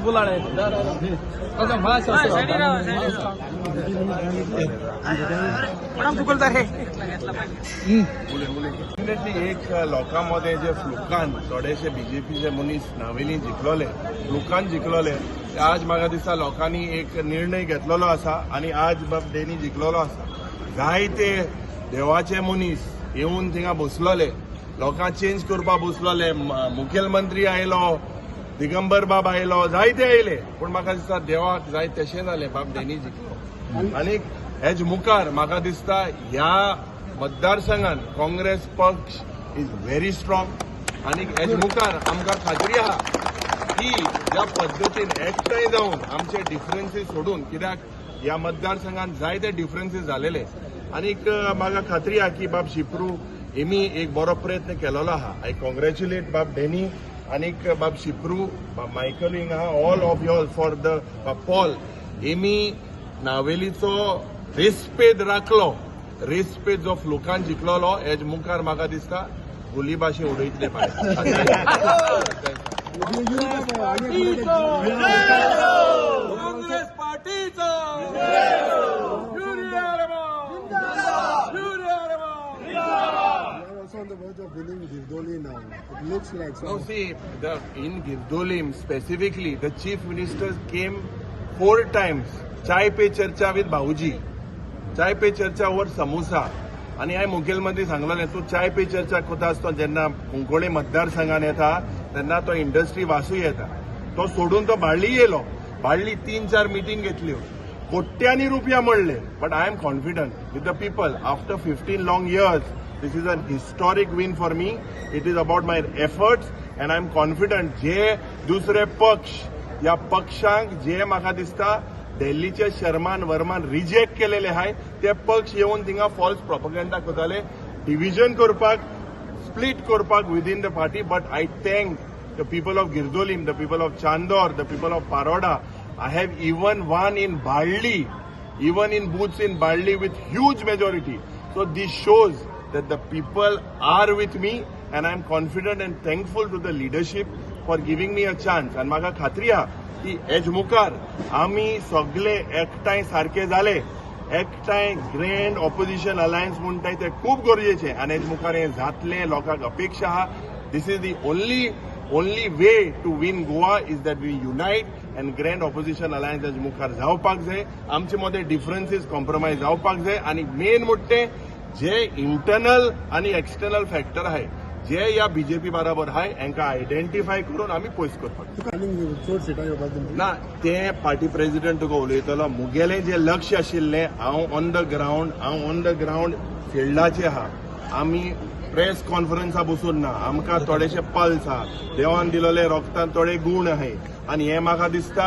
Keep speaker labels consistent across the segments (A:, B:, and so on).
A: बोलाडे.
B: Definitely एक लोकां मदें जे फ्लुकान थोडेशे बीजेपीचे मनीस नावेली जिखलोले, फ्लुकान जिखलोले, ते आज म्हाका दिसता लोकांनी एक निर्णय घेतलेलो आसा आनी आज बाब डेनी जिखलोलो आसा. जायते देवाचे मनीस येवन थिंगा बसलोले, लोकांक चेंज करपाक बसलोले. मुखेलमंत्री आयलो, दिगंबर बाब आयलो, जायते आयले, पूण म्हाका दिसता देवाक जाय तशें जालें, बाब डेनी जिखलो. आनी हेज मुखार म्हाका दिसता ह्या मतदारसंघान काँग्रेस पक्ष is very strong आनी हेज मुखार आमकां खात्री आहा की ज्या पद्दतीन एकठांय जावन आमचे डिफरन्सीस सोडून, कित्याक ह्या मतदारसंघात जायते डिफरन्सीस जालेले, आनीक म्हाका खात्री आहा की बाब शिप्रू हेमी एक बरो प्रयत्न केलेलो आहा. I congratulate बाब डेनी आनीक बाब शिप्रू, बाब मायकल हिंगा, all of y'all for the बाब पॉल. हेमी नावेलीचो रेस्पेद राखलो. रेस्पेद जो फ्लुकान जिखलोलो, हेज मुखार म्हाका दिसता गुली भाशे उडयतले भायर.
A: काँग्रेस पार्टीचा.
B: Yuri Alemao! Yuri Alemao!
C: You are also on the verge of winning Girdolim now. It looks like
B: No,
C: so.
B: see, in Girdolim specifically, the chief minister came four times. Chai pay चर्चा with भाऊजी, चाय पे चर्चा over samosa. आनी हांवें मुखेलमंत्री सांगलेलें, तूं चाय pay चर्चा करता आसतना जेन्ना कुंकळ्ळे मतदारसंघान येता तेन्ना तो इंडस्ट्री वासूय येता, तो सोडून तो बाळ्ळी येयलो. बाळ्ळी तीन चार मिटींग घेतल्यो, कोट्यांनी रुपया मोडले. But I am confident with the people. After 15 long years, this is an historic win for me. It is about my efforts and I am confident. जे दुसरे पक्ष या पक्षांक जे म्हाका दिसता दिल्लीचे शर्मान वर्मान रिजेक्ट केलेले आहाय, ते पक्ष येवन थिंगा फॉल्स प्रोपगेंडा करताले, डिविजन करपाक, स्प्लीट करपाक within the party. But I thank the people of Girdolim, the people of Chandor, the people of Paroda. I have even won in Balli, even in booths in Balli with huge majority. So this shows that the people are with me and I am confident and thankful to the leadership for giving me a chance. आनी म्हाका खात्री आहा की has मुखार आमी सगळे एकठांय सारके जाले, एकठांय ग्रँड ऑपोजिशन अलायन्स म्हणटाय ते खूब गरजेचें आनी हेज मुखार हें जातलें, लोकांक अपेक्षा आहा. This is the only way to win Goa is that we unite and grand opposition alliance has मुखार जावपाक जाय. आमचे मदें डिफरन्सीस कॉम्प्रोमायज जावपाक जाय आनी मेन म्हणटे जे इंटरनल आनी एक्सटर्नल फॅक्टर आहाय, जे ह्या बीजेपी बराबर आहाय, हांकां आयडेंटिफाय करून आमी पयस करपाक जाय.
C: आनी चड सिटां येवपाक तुमची?
B: ना, ते पार्टी प्रेसिडेंट तुका उलयतलो. मुगेलें जें लक्ष आशिल्लें, हांव ऑन the ground, हांव ऑन the ground फिल्डाचे आहा. आमी प्रेस कॉन्फरन्सा बसून ना, आमकां थोडेशे पल्स आहा, देवान दिलोले रोगतान थोडे गूण आहाय आनी हें म्हाका दिसता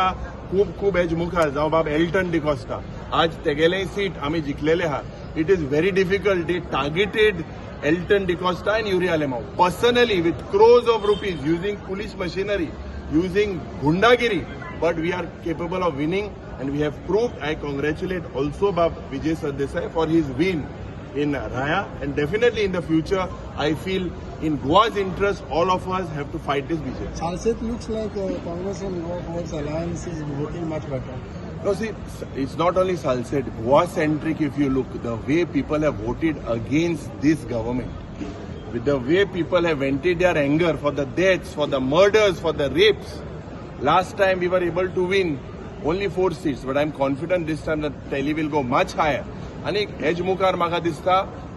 B: खूब खूब हेज मुखार जावं बाब एल्टन डिकॉस्टा, आज तेगेलें सीट आमी जिखलेले आहा. It is very difficult. They targeted Elton D'Costa and Yuri Alemao personally with crores of rupees, using police machinery, using gundagiri, but we are capable of winning and we have proved. I congratulate also Bab Vijay Sardesai for his win in Raya, and definitely in the future I feel in Goa's interest all of us have to fight this BJP.
C: Salcete looks like Congress and Goa Force alliance is working much better.
B: No, see, it's not only Salcete, Goa centric. If you look, the way people have voted against this government, with the way people have vented their anger for the deaths, for the murders, for the rapes. Last time we were able to win only four seats, but I'm confident this time the tally will go much higher. आनी has मुखार म्हाका दिसता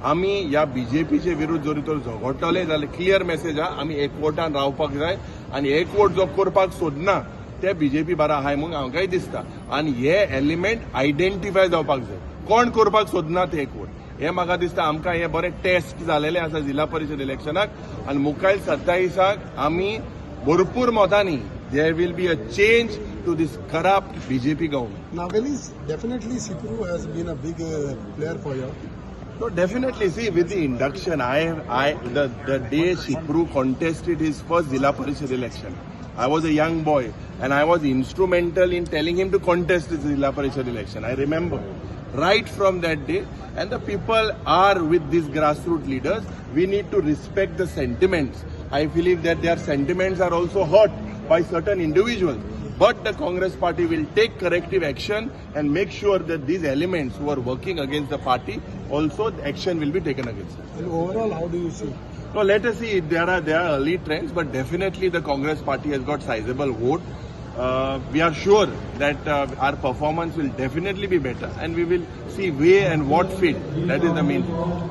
B: आमी ह्या बीजेपीचे विरुद्ध जरी तर झगडटले जाल्यार क्लियर मेसेज आहा, आमी एकवटान रावपाक जाय आनी एकवट जो करपाक सोदना ते बीजेपी बारा आहाय म्हूण हांकांय दिसता. आनी हे एलिमेंट आयडेंटिफाय जावपाक जाय, कोण करपाक सोदना ते एकवट. हे म्हाका दिसता आमकां हे बरें टेस्ट जालेलें आसा जिल्हा परिशद इलेक्शनाक आनी मुखायल 27 आमी भरपूर मतांनी there will be a change to this corrupt BJP government.
C: Navelim, definitely Sipru has been a big player for you.
B: No, definitely. See, with the induction, the day Shipru contested his first Zilla Parishad election, I was a young boy and I was instrumental in telling him to contest his Zilla Parishad election. I remember right from that day, and the people are with these grassroots leaders. We need to respect the sentiments. I believe that their sentiments are also hurt by certain individuals. But the Congress party will take corrective action and make sure that these elements who are working against the party also action will be taken against them.
C: And overall, how do you see?
B: No, let us see. There are early trends, but definitely the Congress party has got sizable vote. We are sure that our performance will definitely be better, and we will see where and what fit. That is the main thing.